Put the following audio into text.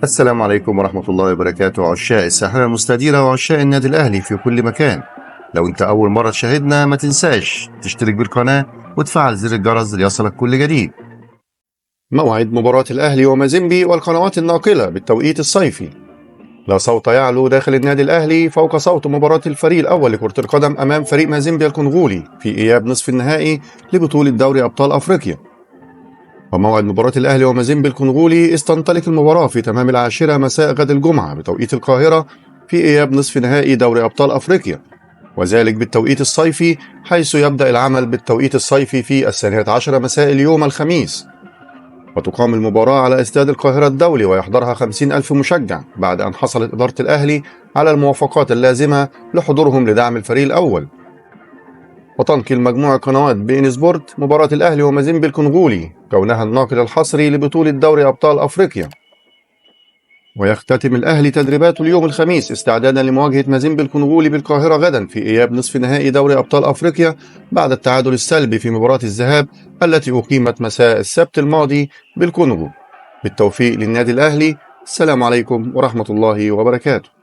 السلام عليكم ورحمة الله وبركاته، عشاق الساحرة المستديرة وعشاق النادي الأهلي في كل مكان. لو أنت أول مرة تشاهدنا ما تنساش تشترك بالقناة وتفعل زر الجرس ليصلك كل جديد. موعد مباراة الأهلي ومازيمبي والقنوات الناقلة بالتوقيت الصيفي. لا صوت يعلو داخل النادي الأهلي فوق صوت مباراة الفريق الأول لكرة القدم أمام فريق مازيمبي الكونغولي في إياب نصف النهائي لبطولة دوري أبطال أفريقيا. وموعد مباراة الأهلي ومازيمبي الكونغولي استنطلق المباراة في تمام 10 مساء غد الجمعة بتوقيت القاهرة في إياب نصف نهائي دوري أبطال أفريقيا، وذلك بالتوقيت الصيفي، حيث يبدأ العمل بالتوقيت الصيفي في 12 مساء اليوم الخميس. وتقام المباراة على استاد القاهرة الدولي ويحضرها 50,000 مشجع بعد أن حصلت إدارة الأهلي على الموافقات اللازمة لحضورهم لدعم الفريق الأول. وتنقل مجموعة قنوات بين سبورت مباراة الأهلي ومازيمبي الكونغولي كونها الناقل الحصري لبطولة دوري أبطال أفريقيا. ويختتم الأهلي تدريباته اليوم الخميس استعدادا لمواجهة مازيمبي الكونغولي بالقاهرة غدا في إياب نصف نهائي دوري أبطال أفريقيا بعد التعادل السلبي في مباراة الذهاب التي أقيمت مساء السبت الماضي بالكونغو. بالتوفيق للنادي الأهلي. السلام عليكم ورحمة الله وبركاته.